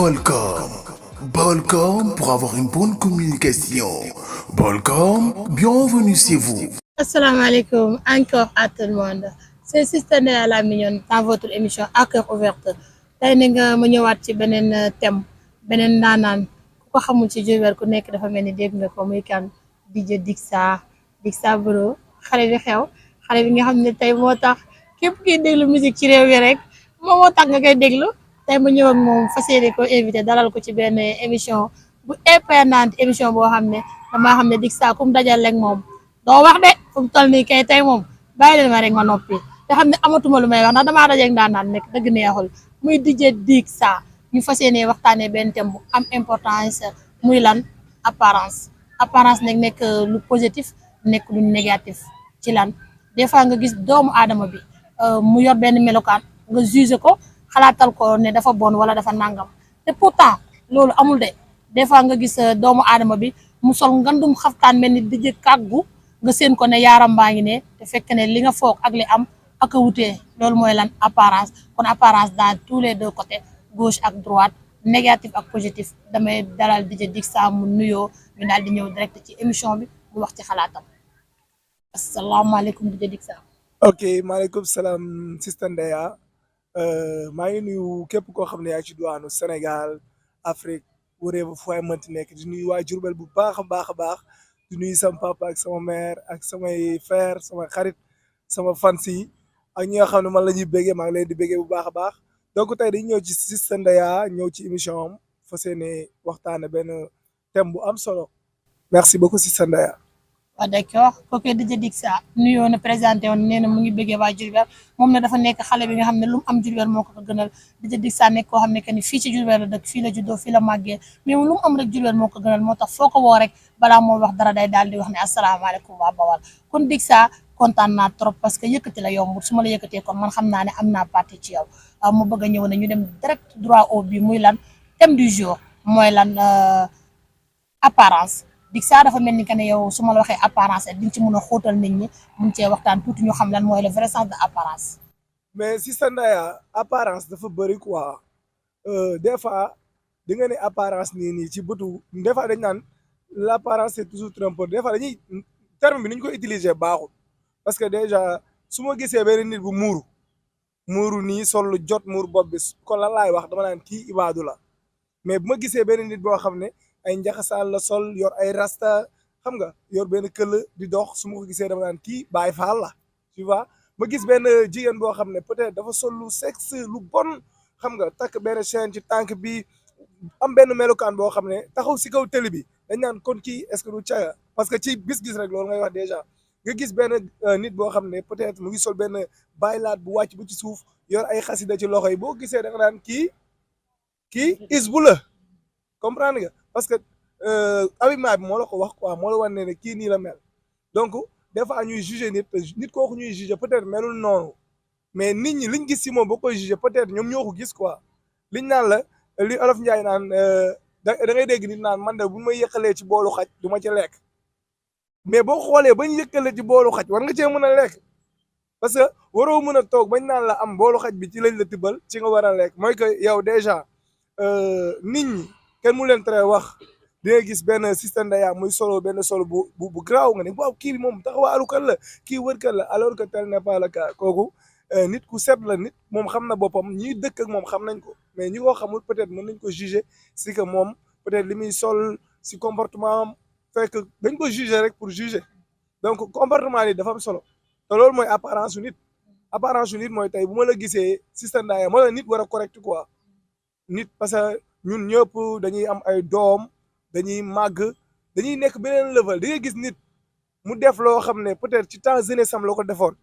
Balcom. Balcom pour avoir une bonne communication. Balcom, bienvenue chez vous. Asalaamaaleykum encore à tout le monde c'est Sister Ndeya la mignonne dans votre émission à cœur ouvert tey na nga ma ñëwaat ci beneen thème beneen ndaanaan ku ko xamul ci Diourbel ku nekk dafa mel ni dégg nga ko muy kan DJ Dixa Bro xale bi xew xale bi nga xam ne tey moo tax képp kiy déglu musique ci réew mi rek moo tax nga koy déglu tey ma ñëw ak moom fas yéene ko invité dalal ko ci benn émission bu indépendante émission boo xam ne damaa xam ne Dixa kum dajal rek moom doo wax de fu mu toll nii kay tey moom bàyyi leen ma rek ma noppi te xam ne amatuma lu may wax ndax damaa dajeeg ndaanaan nekk dëgg neexul muy DJ Dixa ñu fas yéenee waxtaanee benn thème bu am importance muy lan apparence nekk lu positif nekk lu négatif ci lan des fois nga gis doomu aadama bi mu yor benn melokaan nga juger ko xalaatal ko ne dafa bon wala dafa nangam te pourtant loolu amul de des fois nga gis doomu aadama bi mu sol ngandum xaftaan mel ni DJ kàggu nga seen ko ne yaaram baa ngi ne te fekk ne li nga foog ak li am ak a wutee loolu mooy lan apparence kon apparence dans tous les deux côtés gauche ak droite négatif ak positif damay dalal DJ Dixa mu nuyoo ñu daal di ñëw direct ci émission bi mu wax ci xalaatam asalaamaaleykum DJ Dixa. ok maaleykum salaam Sister Ndeya maa ngi nuyu képp koo xam ne yaa ngi ci diwaanu Sénégal Afrique wëree fu waay mënti nekk di nuyu waa Diourbel bu baax a baax a baax di nuyu sama papa ak sama mère ak samay frère sama xarit sama fans yi ak ñi nga xam ne man la ñuy béggee maa ngi leen di béggee bu baax a baax donc tey dañu ñëw ci Sister Ndeya ñëw ci émission am fas yéene waxtaane benn thème bu am solo merci beaucoup Sister Ndeya. waaw d'accord kooku DJ Dixa nuyoo na présenté woon nee na mu ngi bëggee waa Diourbel moom ne dafa nekk xale bi nga xam ne lu mu am Diourbel moo ko ko gënal DJ Dixa nekk koo xam ne que ni fii ci Diourbel la dëkk fii la juddoo fii la màggee mais lu mu am rek Diourbel moo ko gënal moo tax foo ko woo rek balaa moo wax dara day daal di wax ne asalaamaaleykum waa Bawal kon Dixa kontaan naa trop parce que yëkkati la yombut su ma la yëkkatee kon man xam naa ne am naa parti ci yow mu bëgg a ñëw ne ñu dem direct droit au but muy lan thème du jour mooy lan apparence Dixa dafa mel ni que ne yow su ma la waxee apparence diñ ci mën a xóotal nit ñi mun cee waxtaan tuuti ñu xam lan mooy le vrai sens de apparence. mais Sister Ndeya apparence dafa bëri quoi des fois di nga ne apparence nii ci bëtu des fois dañ naan l' apparence c'est toujours trompeur des fois dañuy terme bi ni ñu ko utiliser baaxul parce que déjà su ma gisee benn nit bu muuru nii sol lu jot muur bopp bi kon lan laay wax dama naan kii ibaadu la mais bu ma gisee benn nit boo xam ne ay njaxasaan la sol yor ay rasta xam nga yor benn këll di dox su ma ko gisee dama naan kii Baay Faal la tu vois ma gis benn jigéen boo xam ne peut-être dafa sol lu sexe lu bon xam nga takk benn chaîne ci tànk bi am benn melukaan boo xam ne taxaw si kaw télé bi dañ naan kon kii est-ce que du caga parce que ci gis-gis rek loolu ngay wax déjà nga gis benn nit boo xam ne peut-être mu ngi sol benn baylaat bu wàcc bu ci suuf yor ay xasida ci loxo yi boo gisee da nga naan kii isbu la comprendre nga parce que habillement bi moo la ko wax quoi moo la wan ne kii nii la mel donc des fois ñuy juger nit kooku ñuy juger peut-être melul noonu mais nit ñi liñ gis si moom boo koy juger peut-être ñoom ñoo ko gis quoi liñ naan la li Olof Njaay naan da ngay dégg nit naan man de bu may yëkkalee ci boolu xaj du ma ci lekk mais boo xoolee bañ yëkkalee ci boolu xaj war nga cee mën a lekk parce que waroo mën a toog bañ naan la am boolu xaj bi ci lañ la tibbal ci nga war a lekk mooy que yow déjà nit ñi kenn mu leen tere wax di nga gis benn Sister Ndeya muy solo benn solo bu garaaw nga ne waaw kii bi moom taxawaalu kan la kii wër kan la alors que tel n'est pas le cas kooku nit ku set la nit moom xam na boppam ñi dëkk ak moom xam nañ ko mais ñi ko xamul peut-être mën nañ ko juger si que moom peut-être li muy sol si comportement am fekk dañ ko juger rek pour juger donc comportement ni dafa am solo te loolu mooy apparence su nit mooy tey bu ma la gisee Sister Ndeya moo la nit war a correct quoi nit parce que ñun ñëpp dañuy am ay doom dañuy màgg dañuy nekk beneen level da ngay gis nit mu def loo xam ne peut-être ci temps jeunesse am la ko defoon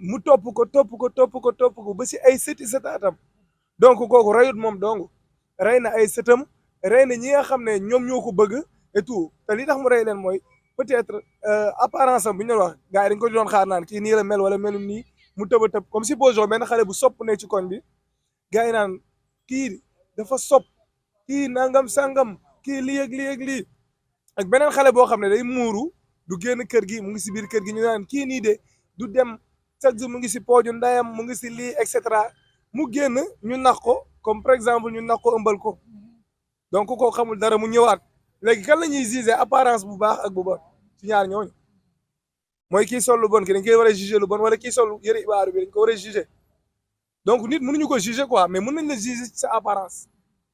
mu topp ko ba si ay sëtaatam donc kooku rayut moom dong rey na ay sëtam rey na ñi nga xam ne ñoom ñoo ko bëgg et tout te li tax mu rey leen mooy peut-être apparence am bi ñu wax gars yi dañ ko doon xaar naan kii nii la mel wala melum nii mu tëb a tëb comme supposons benn xale bu sopp ne ci koñ bi gars yi naan kii dafa sopp kii nangam sangam kii lii ak beneen xale boo xam ne day muuru du génn kër gi mu ngi si biir kër gi ñu naan kii nii de du dem chaque jour mu ngi si pooju ndayam mu ngi si lii et cetera mu génn ñu nax ko comme par exemple ñu nax ko ëmbal ko donc koo xamul dara mu ñëwaat léegi kan la ñuy juger apparence bu baax ak bu bon ci ñaar ñooñu mooy kii sol lu bon ki dañ koy war a juger lu bon wala kii sol yëre ibaaru bi dañ ko war a juger donc nit mënuñu ko juger quoi mais mën nañ la juger ci sa apparence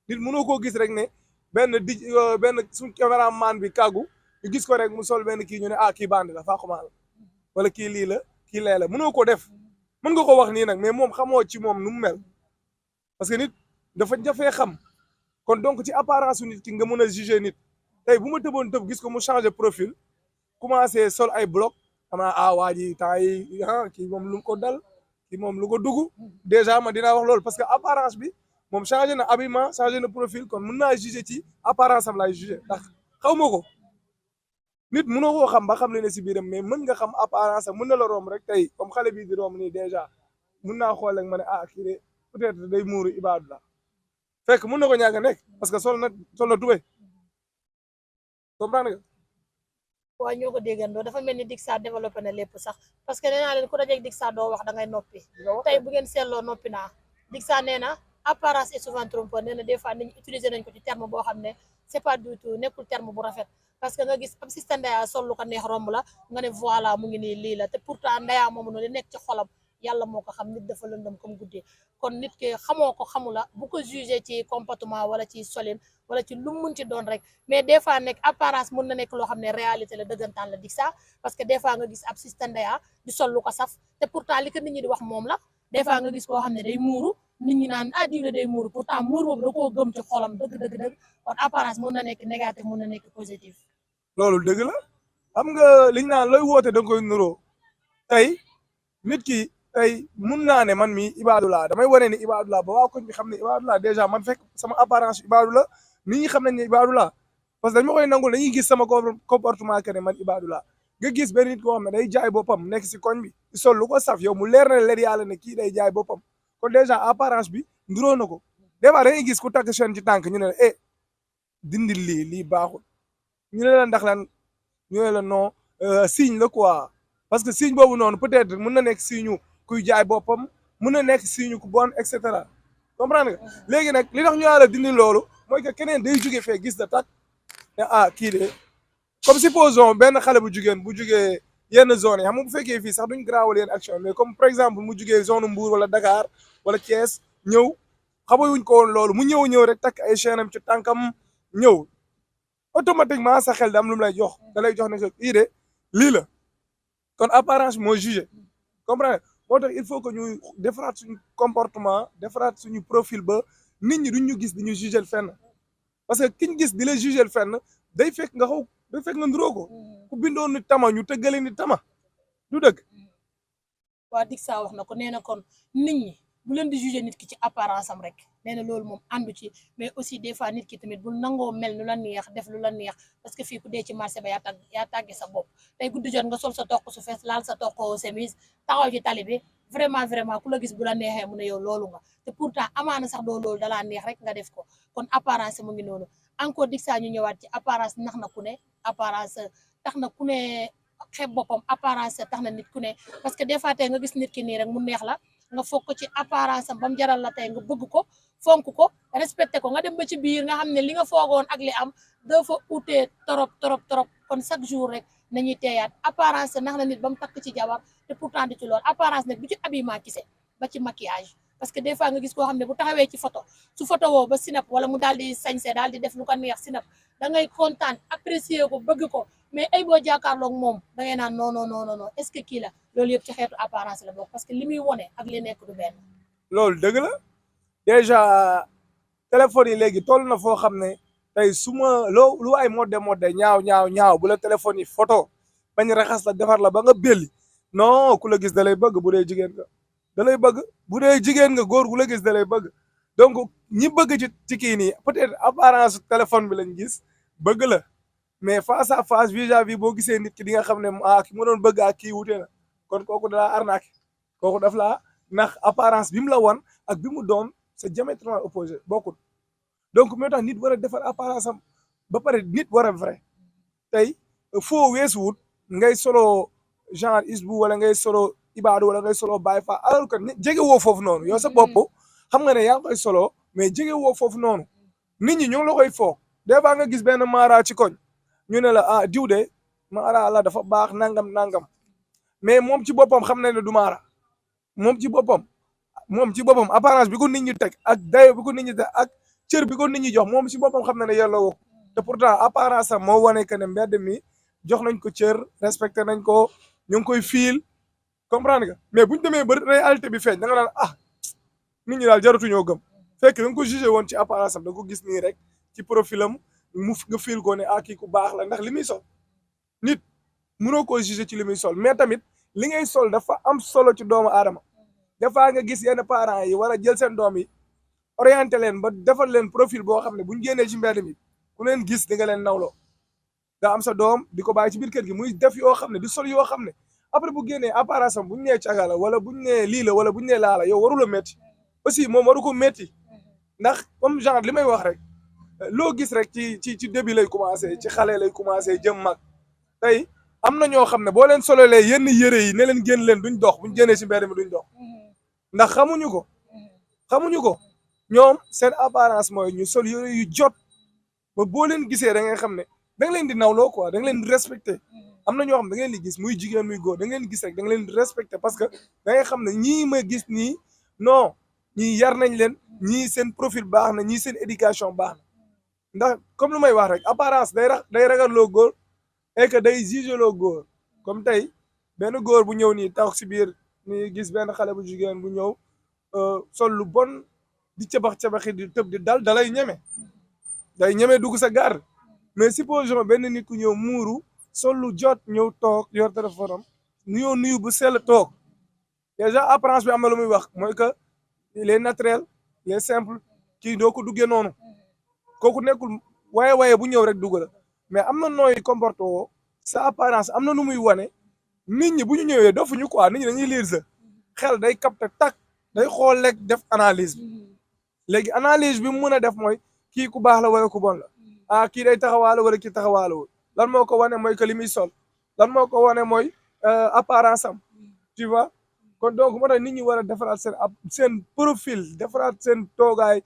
nit mënoo koo gis rek ne benn suñ caméraman bi kàggu ñu gis ko rek mu sol benn kii ñu ne kii bandi la faaxumaa la wala kii lii la kii lee la mënoo ko def mën nga ko wax nii nag mais moom xamoo ci moom nu mu mel parce que nit dafa jafee xam kon donc ci apparence su nit ki nga mën a juger nit tey bu ma tëboon tëb gis ko mu changer profil commencé sol ay bloc xam naa waa ji temps yi kii moom lu ko dal kii moom lu ko dugg déjà ma dinaa wax loolu parce que apparence bi moom changé na habillement changé na profil kon mën naa juger ci apparence am laay juger ndax xaw ma ko nit mënoo koo xam ba xam le ne si biiram mais mën nga xam apparence am mën na la romb rek tey comme xale bii di romb nii déjà mën naa xool rek ma ne kii de peut-être day muuru ibaadu la fekk mën na ko ñàkk a nekk parce que sol na tubéy comprendre nga. waaw ñoo ko déggandoo dafa mel ni Dixa développé na lépp sax parce que nee naa leen ku dajeeg Dixa doo wax da ngay noppi tey bu ngeen seetloo noppi naa Dixa nee na apparence est souvent trompeur nee na des fois nit ñi utiliser nañ ko ci terme boo xam ne c'est pas du tout nekkul terme bu rafet parce que nga gis am système Ndeya sol lu ko neex romb la nga ne voilà mu ngi nii lii la te pourtant Ndeya moomu noonu li nekk ci xolam yàlla moo ko xam nit dafa lëndëm comme guddee kon nit ki xamoo ko xamula bu ko jugé ci comportement wala ci solin wala ci lu mu mun ci doon rek mais des fois nekk apparence mun na nekk loo xam ne réalité la dëggantaan la Dixa parce que des fois nga gis ab système Ndeya di sol lu ko saf te pourtant li ko nit ñi di wax moom la des fois nga gis koo xam ne day muuru nit ñi naan diw la day muuru pourtant muur boobu da koo gëm ci xolam dëgg kon apparence mun na nekk négatif mun na nekk positif. loolu dëgg la xam nga liñ naan looy woote da nga koy nuroo tey nit ki tey mun naa ne man mi ibaadu laa damay wane ni ibaadu laa ba waa koñ bi xam ne ibaadu laa déjà man fekk sama apparence ibaadu la nit ñi xam nañ ne ibaadu laa parce que dañ ma koy nangul dañuy gis sama comportement que ne man ibaadu laa nga gis benn nit koo xam ne day jaay boppam nekk si koñ bi di sol lu ko saf yow mu leer na leer yàlla ne kii day jaay boppam kon déjà apparence bi nduróo na ko des fois dañuy gis ku takk chaîne ci tànk ñu ne la dindil lii baaxul ñu ne la ndax lan ñu ne la non signe la quoi parce que signe boobu noonu peut-être mën na nekk signe kuy jaay boppam mën na nekk signe ku bon et cetera comprendre nga léegi nag li tax ñu la dindi loolu mooy que keneen day jóge fee gis da tak ne kii de comme supposons benn xale bu jigéen bu jugee yenn zone yi xam nga bu fekkee fii sax duñ garaawal yenn action mais comme par exemple mu jugee zone Mbour wala Dakar wala Thiès ñëw xamayuñ ko woon loolu mu ñëw rek takk ay chaîne am ci tànkam ñëw automatiquement sa xel da am lu mu lay jox da lay jox ne que kii de lii la kon apparence mooy jugé comprendre moo tax il faut que ñu defaraat suñu comportement defaraat suñu profil ba nit ñi duñ ñu gis di ñu jugé fenn parce que ki ñu gis di la jugé fenn day fekk nga day fekk nga nduróo ko ku bindoon ni tama ñu tëggale ni tama du dëgg. waa Dixa wax na ko nee na kon nit ñi bu leen di jugé nit ki ci apparence am rek nee na loolu moom àndu ci mais aussi des fois nit ki tamit bul nangoo mel nu la neex def lu la neex parce que fii ku dee ci marché ba yaa tàgge sa bopp tey guddi jot nga sol sa toq su fees laal sa toq chemise taxaw ci tali bi vraiment ku la gis bu la neexee mu ne yow loolu nga te pourtant amaana sax doo loolu dalaa neex rek nga def ko kon apparence mu ngi noonu encore Dixa ñu ñëwaat ci apparence nax na ku ne apparence tax na ku ne xeeb boppam apparence tax na nit ku ne parce que des fois tey nga gis nit ki nii rek mu neex la nga foog ko ci apparence am ba mu jaral la tey nga bëgg ko fonk ko respecté ko nga dem ba ci biir nga xam ne li nga foogoon ak li am dafa utee trop kon chaque jour rek nañuy teeyaat apparence nax na nit ba mu takk ci jabar te pourtant di ci lool apparence nag du ci habillement kese ba ci maquillage parce que des fois nga gis koo xam ne bu taxawee ci photo su photo woo ba sinap wala mu daal di sañse daal di def lu ko neex sinap da ngay kontaan apprécier ko bëgg ko mais ay boo jàkkaarloog moom da ngay naan non est-ce que kii la loolu yëpp ci xeetu apparence la bokk parce que li muy wone ak li nekk du benn. loolu dëgg la déjà téléphone yi léegi toll na foo xam ne tey su ma lu ay modde ñaaw bu la téléphone yi photo bañ raxas la defar la ba nga belli non ku la gis da lay bëgg bu dee jigéen nga da lay bëgg bu dee jigéen nga góor gu la gis da lay bëgg donc ñi bëgg ci kii nii peut-être apparence téléphone bi lañ gis bëgg la mais face à face vis-à-vis boo gisee nit ki di nga xam ne ki ma doon bëgg ak kii wute na kon kooku da laa arnaqué kooku daf laa ndax apparence bi mu la wan ak bi mu doon c'est diamétralement opposé bokkul donc moo tax nit war a defar apparence am ba pare nit war a vrai tey foo weesuwut ngay solo genre isbu wala ngay solo ibaadu wala ngay solo Baay Faal alors que jege woo foofu noonu yow sa bopp xam nga ne yaa ngi koy solo mais jege woo foofu noonu nit ñi ñoo la koy foog des fois nga gis benn maara ci koñ ñu ne la ah diw de maara la dafa baax nangam mais moom ci boppam xam na ne du maara moom ci boppam apparence bi ko nit ñi teg ak dayo bi ko nit ñi teg ak cër bi ko nit ñi jox moom ci boppam xam na ne yàlla woo te pourtant apparence am moo wane que ne mbedd mi jox nañ ko cër respecté nañ ko ñu ngi koy fiil comprendre nga mais buñ demee ba réalité bi feeñ da nga naan ah nit ñi daal jaratuñoo gëm fekk da nga ko jugé woon ci apparence am da nga ko gis nii rek ci profilam nga fiil ko ne ah kii ku baax la ndax li muy sol nit mënoo koo jugé ci li muy sol mais tamit li ngay sol dafa am solo ci doomu aadama dafa nga gis yenn parents yi war a jël seen doom yi orienté leen ba defal leen profil boo xam ne buñ génnee ci mbedd mi ku leen gis di nga leen nawloo nga am sa doom di ko bàyyi ci biir kër gi muy def yoo xam ne di sol yoo xam ne après bu génnee apparence am buñ nee caga la wala buñ nee lii la wala buñ nee laa la yow warula métti aussi moom waru ko métti ndax comme genre li may wax rek loo gis rek ci début lay commencé ci xale lay commencé jëm mag tey am na ñoo xam ne boo leen sololee yenn yëre yi ne leen génn leen duñ dox buñ génnee ci mbedd mi duñ dox ndax xamuñu ko ñoom seen apparence mooy ñu sol yëre yu jot ba boo leen gisee da ngay xam ne da nga leen di nawloo quoi da nga leen di respecté am na ñoo xam da ngeen di gis muy jigéen muy góor da ngeen di gis rek da nga leen di respecté parce que da ngay xam ne ñii ma gis nii non ñii yar nañ leen ñii seen profil baax na ñii seen éducation baax na ndax comme lu may wax rek apparence day ragaloo góor et que day jugeloo góor comme tey benn góor bu ñëw nii tax si biir ni gis benn xale bu jigéen bu ñëw sol lu bon di cabaxi di tëb di dal dalay ñeme day ñeme dugg sa gar mais supposons benn nit ku ñëw muuru sol lu jot ñëw toog yor téléphone am nuyu bu sell toog déjà apparence bi am na lu muy wax mooy que il est naturel il est simple kii doo ko duggee noonu kooku nekkul waaye bu ñëw rek dugg la mais am na nooy comporté woo sa apparence am na nu muy wane nit ñi bu ñu ñëwee dofuñu quoi nit ñi dañuy lire sa xel day capté tak day xool rek def analyse bi léegi analyse bi mu mën a def mooy kii ku baax la wala ku bon la ah kii day taxawaale wala kii taxawaalewul lan moo ko wane mooy que li muy sol lan moo ko wane mooy apparence am tu vois kon donc moo tax nit ñi war a defaraat seen profil defaraat seen toogaay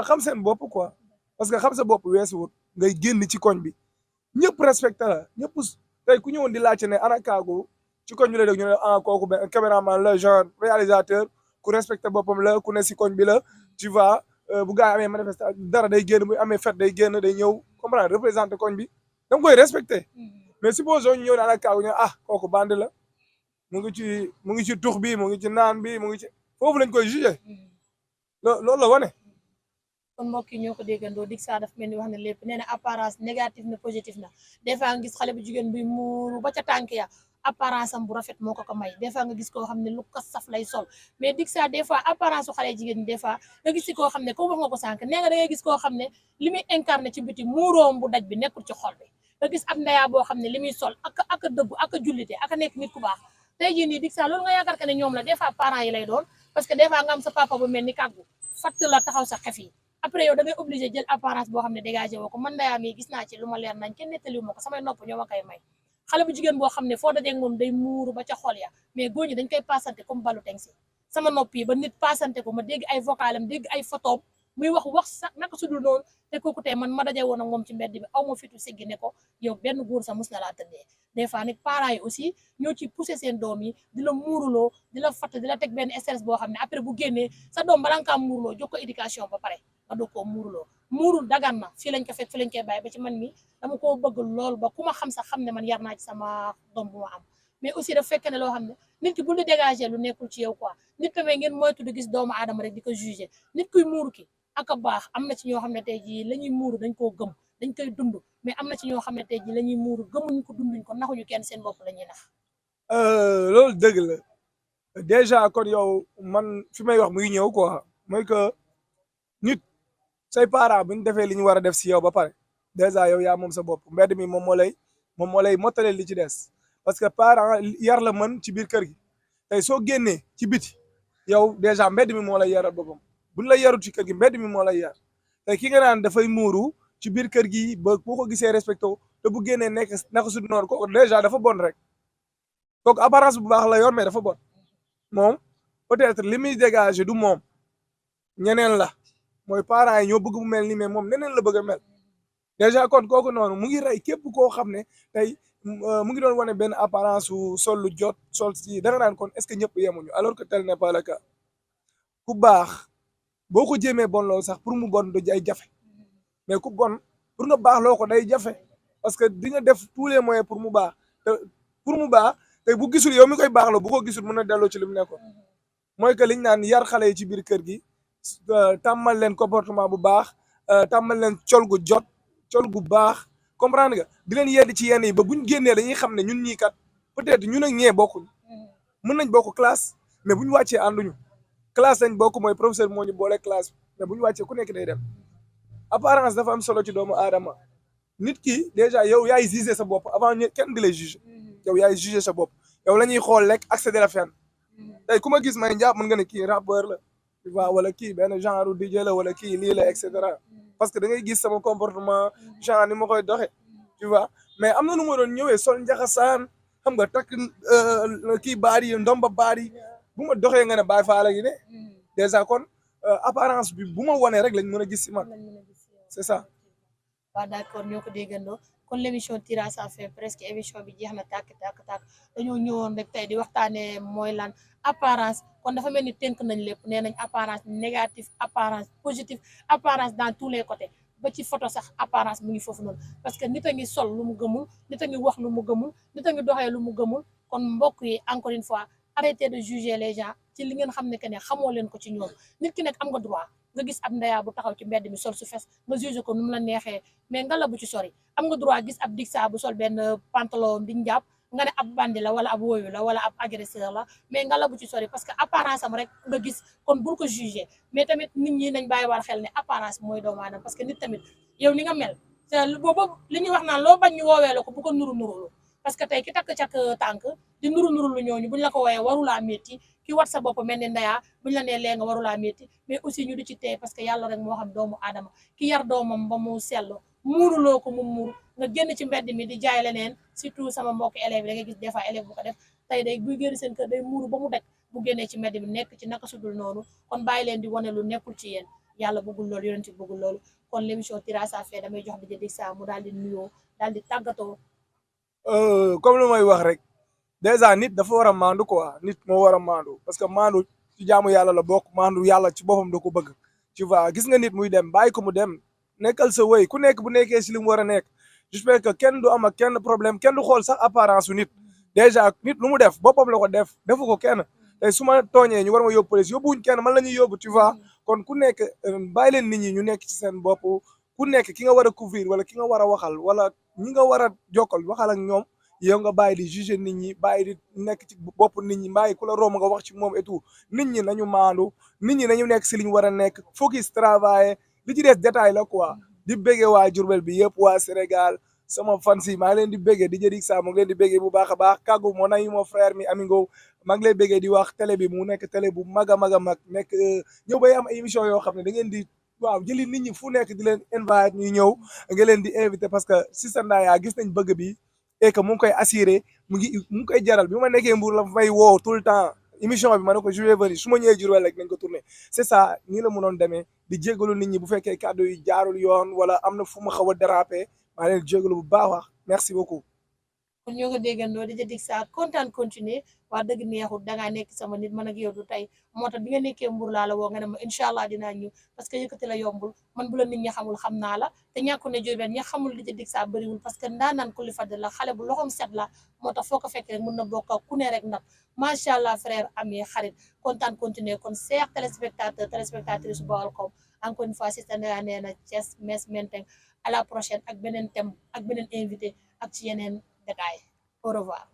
xam seen bopp quoi parce que xam sa bopp weesuwut ngay génn ci koñ bi ñëpp respecté la ñëpp tey ku ñëwoon di laajte ne ana kaagu ci koñ bi la dégg ñu ne ah kooku benn caméraman la genre réalisateur ku respecté boppam la ku ne si koñ bi la tu vois bu gaa amee manifestation dara day génn bu amee fête day génn day ñëw comprendre représenté koñ bi da nga koy respecté mais supposons ñu ñëw ne ana kaagu ñu ah kooku bandi la mu ngi ci tux bi mu ngi ci naan bi mu ngi ci foofu lañ koy jugé loolu la wane. kon mbokk yi ñoo ko déggandoo Dixa daf mel ni wax na lépp nee na apparence négatif na positif na des fois nga gis xale bu jigéen buy muuru ba ca tànk ya apparence am bu rafet moo ko may des fois nga gis koo xam ne lu ko saf lay sol mais Dixa des fois apparence su xale jigéen ñi des fois nga gis ci koo xam ne comme wax nga ko sànq nee nga da ngay gis koo xam ne li muy incarné ci biti muuroom bu daj bi nekkul ci xol bi nga gis ab ndeyaa boo xam ne li muy sol ak dëggu ak jullite ak nekk nit ku baax tey jii nii Dixa loolu nga yaakaar que ne ñoom la des fois parents yi lay doon parce que des fois nga am sa papa bu mel ni kàggu fatt la taxaw sa xef yi après yow da ngay obligé jël apparence boo xam ne dégagé woo ko man ndayaa mi gis naa ci lu ma leer nañ kenn nettaliwu ma ko samay nopp ñoo ma koy may xale bu jigéen boo xam ne foo dajeeg moom day muuru ba ca xol ya mais góor ñi dañ koy passante comme balu teng si sama nopp yi ba nit passante ko ma dégg ay vocalam dégg ay photom muy wax sax naka sudul noonu te kooku tey man ma daje woon ak moom ci mbedd bi aw ma fitu siggi ne ko yow benn góor sax mus na laa tëddee des fois nag parents yi aussi ñoo ci poussé seen doom yi di la muuruloo di la fatt di la teg benn stress boo xam ne après bu génnee sa doom bala nga kaa muuruloo jox ko éducation ba pare nga doog koo muuruloo muurul dagan na fii lañ ko fekk fii lañ koy bàyyi ba ci man mi dama koo bëgg lool ba ku ma xam sax xam ne man yar naa ci sama doom bu ma am mais aussi daf fekk ne loo xam ne nit ki bul di dégager lu nekkul ci yow quoi nit tamit ngeen moytu di gis doomu aadama rek di ko juger nit kuy muuru ki ak a baax am na ci ñoo xam ne tey jii la ñuy muuru dañ koo gëm dañ koy dund mais am na ci ñoo xam ne tey jii la ñuy muuru gëmuñu ko dunduñ ko naxuñu kenn seen bopp la ñuy nax loolu dëgg la déjà kon yow man fi may wax muy ñëw quoi mooy que nit say parents bu ñu defee li ñu war a def si yow ba pare déjà yow yaa moom sa bopp mbedd mi moom moo lay mottale li ci des parce que parent yar la mën ci biir kër gi tey soo génnee ci biti yow déjà mbedd mi moo lay yaral boppam buñ la yarut ci kër gi mbedd mi moo lay yar tey ki nga naan dafay muuru ci biir kër gi ba boo ko gisee respecté te bu génnee nekk naka su noonu kooku déjà dafa bon rek kooku apparence bu baax la yor mais dafa bon moom peut-être li muy dégager du moom ñeneen la mooy parents yi ñoo bëgg mu mel ni mais moom neneen la bëgg a mel déjà kon kooku noonu mu ngi rey képp koo xam ne tey mu ngi doon wane benn apparence su sol lu jot sol si da nga naan kon est-ce que ñëpp yemuñu alors que tel n'est pas le cas ku baax boo ko jéemee bon loolu sax pour mu bon du ay jafe mais ku bon pour nga baax loo ko day jafe parce que di nga def tous les moyens pour mu baax te pour mu baax te bu gisul yow mi koy baax la bu ko gisul mën a delloo ci li mu nekkoon mooy que liñ naan yar xale yi ci biir kër gi tàmmal leen comportement bu baax tàmmal leen col gu jot col gu baax comprendre nga di leen yedd ci yenn yi ba buñ génnee dañuy xam ne ñun ñii kat peut-être ñun ak ñee bokkuñ mën nañ bokk classe mais buñ wàccee ànduñu classe lañ bokk mooy professeur moo ñu boole classe mais buñ wàccee ku nekk day dem apparence dafa am solo ci doomu aadama nit ki déjà yow yaay juger sa bopp avant kenn di lay juger yow yaay juger sa bopp yow la ñuy xool rek accéder la fenn tey ku ma gis may njàpp mën nga ne kii rappeur la tu vois wala kii benn genre DJ la wala kii lii la et cetera parce que da ngay gis sama comportement genre ni ma koy doxe tu vois mais am na nu ma doon ñëwee sol njaxasaan xam nga takk kii baar yi ndomba baar yi bu ma doxee nga ne bàyyi faa la gi ne déjà kon apparence bi bu ma wonee rek lañ mën a gis si man c'est ça. waaw d'accord ñoo ko déggandoo kon l'émission tire à sa fin presque émission bi jeex na tàkk dañoo ñëwoon rek tey di waxtaanee mooy lan apparence kon dafa mel ni tënk nañ lépp nee nañ apparence négative apparence positive apparence dans tous les côtés ba ci photo sax apparence mu ngi foofu noonu parce que nit a ngi sol lu mu gëmul nit a ngi wax lu mu gëmul nit a ngi doxee lu mu gëmul kon mbokk yi encore une fois arrêtez de juger les gens ci li ngeen xam ne que ne xamoo leen ko ci ñoom nit ki nekk am nga droit nga gis ab ndeyaa bu taxaw ci mbedd mi sol su fes nga juger ko nu mu la neexee mais nga la bu ci sori am nga droit gis ab digsa bu sol benn pantalon di njàpp nga ne ab bandi la wala ab woyu la wala ab agresseur la mais nga la bu ci sori parce que apparence am rek nga gis kon bul ko juger mais tamit nit ñi nañ bàyyi war xel ne apparence mooy doomu aadama parce que nit tamit yow ni nga mel boobu li ñuy wax naan loo bañ ñu woowee la ko bu ko nuru parce que tey ki takk cak tànk di nuru lu ñooñu buñ la ko woowee warulaa métti ki wat sa bopp mel ni ndeyaa buñ la nee lee nga warulaa métti mais aussi ñu di ci tey parce que yàlla rek moo xam doomu aadama ki yar doomam ba mu sell muuruloo ko mu muur nga génn ci mbedd mi di jaay leneen surtout sama mbokk élèves yi da ngay gis des fois élève bu ko def tey day buy génn seen kër day muuru ba mu dek bu génnee ci mbedd mi nekk ci naka sudul noonu kon bàyyi leen di wane lu nekkul ci yéen yàlla bëggul loolu yonent bi bëggul loolu kon l'émission tire à sa fin damay jox di jëdik saa mu daal di nuyoo daal di tàggatoo comme lu may wax rek déjà nit dafa war a maandu quoi nit moo war a maandu parce que maandu ci jaamu yàlla la bokk maandu yàlla ci boppam da ko bëgg tu vois gis nga nit muy dem bàyyi ko mu dem nekkal sa wéy ku nekk bu nekkee si li mu war a nekk j'espère que kenn du am ak kenn problème kenn du xool sax apparence su nit déjà nit lu mu def boppam la ko defu ko kenn tey su ma tooñee ñu war ma yóbbu police yóbbuwuñ kenn man la ñuy yóbbu tu vois kon ku nekk bàyyi leen nit ñi ñu nekk ci seen bopp ku nekk ki nga war a couvrir wala ki nga war a waxal wala ñi nga war a jokkal waxal ak ñoom yow nga bàyyi di juger nit ñi bàyyi di nekk ci bopp nit ñi bàyyi ku la romb nga wax ci moom et tout nit ñi nañu maandu nit ñi nañu nekk si li ñu war a nekk focus travailler li ci des détail la quoi di béggee waa Diourbel bi yëpp waa Sénégal sama fans yi maa ngi leen di béggee di jëdik saa mu ngi leen di béggee bu baax a baax kàggu moo nañu moo frère mi Amingo maa ngi lay béggee di wax télé bi mu nekk télé bu mag a mag a mag nekk ñëw bay am émission yoo xam ne da ngeen di waaw jëli nit ñi fu nekk di leen invite ñuy ñëw nga leen di invité parce que Sister Ndaya gis nañ bëgg bi et que mu ngi koy assuré mu ngi koy jaral bi ma nekkee Mbour la fay woo tout le temps émission bi ma ne ko je vais venir su ma ñëwee Diourbel rek nañ ko tourné c'est ça nii la mënoon demee di jégalu nit ñi bu fekkee kàddu yi jaarul yoon wala am na fu ma xaw a dérapé maa leen jégalu bu baax wax merci beaucoup. kon ñoo ko déggandoo di jëdik saa kontaan continuer wax dëgg neexul dangaa nekk sama nit man ak yow du tey moo tax bi nga nekkee Mbour laa la woo nga ne ma incha allah dinaa ñëw parce que yëkkati la yombul man bu la nit ñi xamul xam naa la te ñàkku ne Diourbel ñi xamul di jëdik saa bëriwul parce que ndaanaan ku li fad la xale bu loxom set la moo tax foo ko fekk rek mën na bokk ak ku ne rek nag macha allah frère ami xarit kontaan continuer kon chers téléspectatrices Baolcom encore une fois Sister Ndaya nee na Thiès Metz Menteng à la prochaine ak beneen thème ak beneen invité ak ci yeneen détail au revoir.